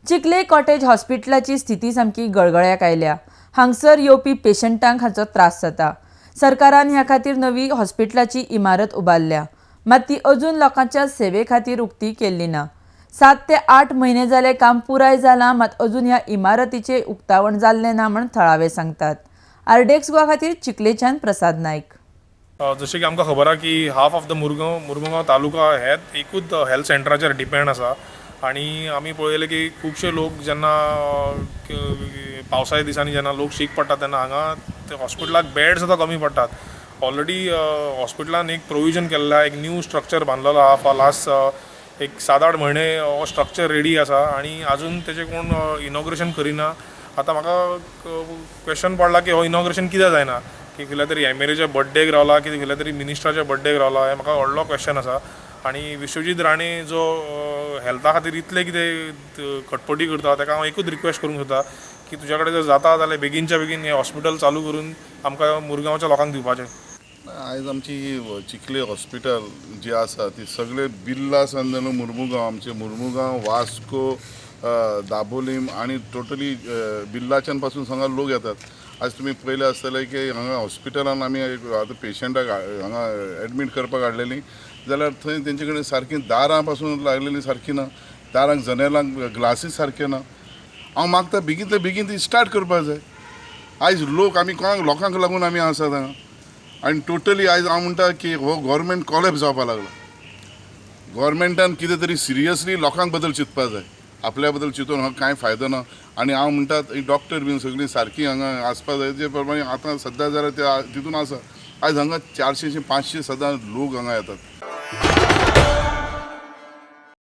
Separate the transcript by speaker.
Speaker 1: चिखले cottage हॉस्पिटलाची स्थिती सामकी गळगळ्याक आयल्या. हांगसर येवपी पेशंटांक हाचो त्रास जाता. सरकारान ह्या खातीर नवी हॉस्पिटलाची इमारत उबारल्या, मात ती अजून लोकांच्या सेवे खातीर उक्ती केल्ली ना. 7 ते 8 म्हयने जाले काम पुराय जालां, मात अजून ह्या इमारतीचें उक्तावण जाल्लें ना म्हण थळावे सांगतात. आरडीएक्स गोवा खातीर चिखलेच्यान प्रसाद नायक.
Speaker 2: जशें की आमकां खबर आहा की half of the Mormugao taluka हे एकूच हेल्थ सेंटराचेर डिपेंड आसा आनी आमी पळयलें की खुबशे लोक जेन्ना पावसाच्या दिसांनी जेन्ना लोक शीक पडटा तेन्ना हांगा हॉस्पिटलाक बेड सुद्दां कमी पडटात. ऑलरेडी हॉस्पिटलान एक प्रोविजन केल्लें आहा, एक न्यू स्ट्रक्चर बांदलेलो आहा फॉर लास्ट एक 7-8 म्हयने हो स्ट्रक्चर रेडी आसा आनी आजून तेजें कोण इनॉग्रेशन करिना. आतां म्हाका क्वेश्चन पडला की हो इनॉग्रेशन कित्याक जायना, की खंयल्या तरी एमएलएच्या बड्डेक रावला की खंयल्या तरी मिनिस्टराच्या बड्डेक रावला, हें म्हाका व्हडलो क्वेश्चन आसा. आनी विश्वजीत राणे जो हेल्था खातीर इतलें कितें खटपटी करता ताका हांव एकूच रिक्वेस्ट करूंक सोदता की तुज्या कडेन जर जाता जाल्यार बेगीनच्या बेगीन हें हॉस्पिटल चालू करून आमकां मुरगांवच्या लोकांक दिवपाचें.
Speaker 3: आयज आमची ही चिखले हॉस्पिटल जी आसा ती सगळे बिल्ला सावन मुर्मुगांव, आमचे मुर्मुगांव, वास्को, दाबोलीम आनी टोटली बिल्लाच्यान पासून हांगा लोक येतात. आज तुमी पळयलें आसतलें की हांगा हॉस्पिटलान आमी आतां पेशंटाक हांगा एडमीट करपाक हाडलेलीं जाल्यार थंय तेंचे कडेन सारकीं दारां पासून लागलेलीं सारकीं ना, दारांक जनेलांक ग्लासीस सारकें ना. हांव मागता बेगींतले बेगीन ती स्टार्ट करपाक जाय. आयज लोक आमी कोणाक लोकांक लागून आमी आसात हांगा आनी टोटली आयज हांव म्हणटा की हो गव्हर्मेंट कॉलेप्स जावपाक लागला. गव्हर्मेंटान कितें तरी सिरियसली लोकांक बद्दल चिंतपाक जाय, आपल्या बद्दल चिंतून हांगा कांय फायदो ना. आनी हांव म्हणटा डॉक्टर बीन सगळीं सारकीं हांगा आसपाक जाय, जे प्रमाणे आतां सद्या जाल्यार ते तितून आसा. आयज हांगा 400 ते 500 सदां लोक हांगा येतात.